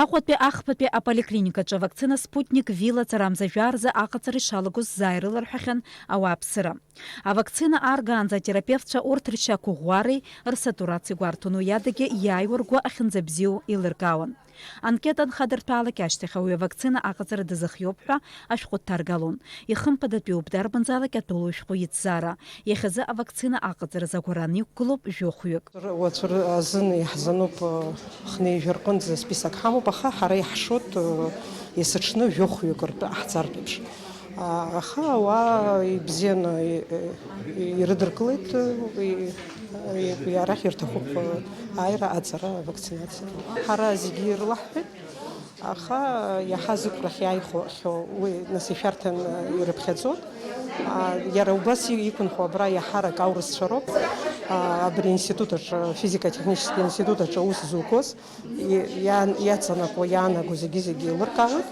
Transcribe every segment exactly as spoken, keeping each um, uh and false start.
Аҟәатәи ахԥатәи аполиклиникаҿы авакцина Спутник V лаҵарамза жәаа рзы аҟаҵара ишалагоз заа ирыларҳәахьан ауааԥсыра. Авакцина ааргаанӡа атерапевтцәа урҭ ршьақәыӷәӷәареи рсатурациеи гәарҭон, уи адагьы иааиуа ргәы ахьынӡабзиоу еилыркаауан. Анкета анхадырҭәаалак ашьҭахь ауаҩы авакцина аҟаҵара дазыхиоуп ҳәа ашәҟәы дҭаргалон. Ихымԥадатәиуп, дарбанзаалак атәылоу шәҟәы иҭҵаара. Иахьазы авакцина аҟаҵаразы агәаран иқәгылоуп жәохәҩык. Уаҵәы азын иаҳзануп, хнеижә рҟынӡа список ҳамоуп, аха ҳара иаҳшоит, есыҽны жәохәҩык ртәы ҟаҳҵартә еиԥш. Аха ауаа ибзианы ирыдыркылеит, арахь ирҭахуп ааира, аҵара, авакцинациа. Ҳара зегьы ирлаҳҳәеит, аха иаҳа зықәрахь иааихәахьоу уи, нас, ишәарҭан ирыԥхьаӡоит. Иара убас иқәынхо абра иаҳарак аурысцәа роуп. Абри аинститут аҿы, физико-технический институт аҿы аус зуқәоз, и-, иан-, иаҵанакуа, иаанаго зегьы-зегьы еилыркаауеит,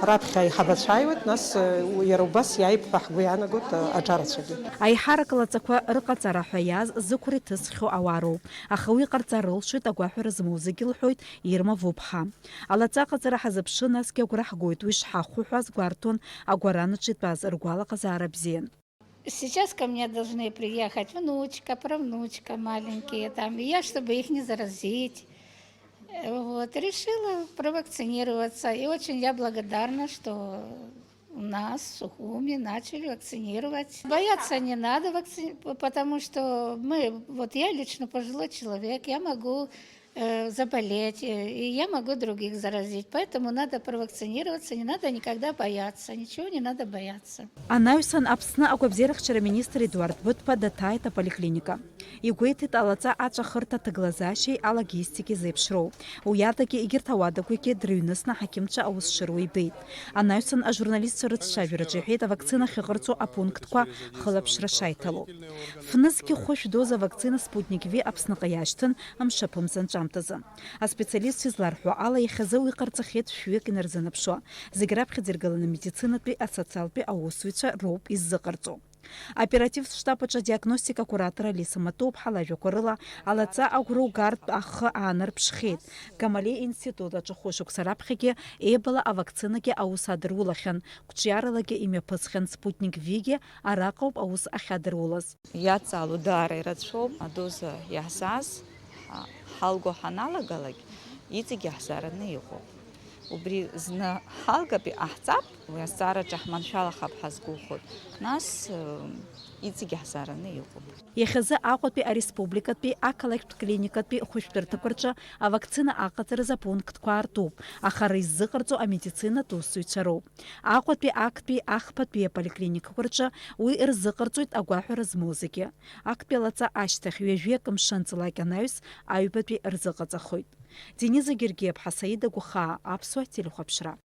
раԥхьа аиҳабацәа ааиуеит, нас, э, иара убас иааип ҳәа ҳгәы иаанагоит, э, аҿарацәагьы. Аиҳарак лаҵақәа рыҟаҵара ҳәа иааз зықәра иҭысхьоу ауаа роуп, аха уи ҟарҵар рылшоит агәаҳәара змоу зегьы, лҳәоит Ирма Вуԥҳа. Алаҵа аҟаҵара ҳазыԥшын, насгьы агәра ҳгоит уи шҳахәо ҳәа азгәарҭон агәаран аҿы итәаз, ргәалаҟазаара бзиан. Сейчас ко мне должны приехать внучка, правнучка маленькие, там, и я, чтобы их не заразить, э, вот, решила провакцинироваться. И очень я благодарна, что у нас в Сухуми начали вакцинировать. Бояться не надо вакци-, п-, потому что мы, вот я лично пожилой человек, я могу, э, заболеть, э, и я могу других заразить. Поэтому надо провакцинироваться, не надо никогда бояться, ничего не надо бояться. Анаҩсан Аԥсны агәабзиарахьчара министр Едуард Быҭәба даҭааит аполиклиника. Игәеиҭеит алаҵа аҵәахырҭа аҭагылазаашьеи алогистикеи зеиԥшроу. Уи адагьы егьырҭ ауадақәагьы дрыҩнысны аҳақьымцәа аус шыруа ибеит. Анаҩсан ажурналистцәа рыцәцәажәараҿы иҳәеит авакцина ахьыҟарҵо апунктқәа хылаԥшра шаиҭало. Фнызқь хәышә доза авакцина Спутник V Аԥсныҟа иаашьҭын мшаԥымза анҵәамҭазы. Аспециалистцәа изларҳәо ала, иахьазы уи ҟарҵахьеит шәҩык инарзынаԥшуа. Зегь раԥхьаӡа иргыланы амедицинатәи асоциалтәи аусзуҩцәа роуп иззыҟарҵо. Аоперативтә штаб аҿы адиагностика акуратор Алиса Матуԥҳа лажәақәа рыла, алаҵа агәра угартә ахы аанарԥшхьеит. Гамалиа институт аҿы хәышықәса раԥхьагьы Ебола авакцинагьы аус адырулахьан, қәҿиаралагьы имҩаԥысхьан, Спутник V-гьы араҟоуп аус ахьадырулаз. Иаҵало даара ирацәоуп, адоза иаҳзааз, ҳа-, ҳалго ҳаналагалак, иҵегь иаҳзаараны иҟоуп. Убри зны ҳалгап, иҟаҳҵап, уи азҵаараҿы ҳманшәалахап ҳәа сгәыӷуеит. Нас, э, иҵегь иаҳзаараны иҟоуп. Иахьазы Аҟәатәи ареспубликатәи ақалақьтә клиникатәи хәышәтәырҭақәа рҿы авакцина аҟаҵаразы апунктқәа аартуп, аха рыззыҟарҵо амедицинатә усзуҩцәа роуп. Аҟәатәи, актәи, ахԥатәи аполиклиникақәа рҿы уи рзыҟарҵоит агәаҳәара змоу зегьы. Актәи алаҵа ашьҭахь ҩажәи акы мшынҵалак анаҩс аҩбатәи рзыҟаҵахоит. Дениза Гергиаԥҳа, Саида Гәхаа, Аԥсуа телехәаԥшра.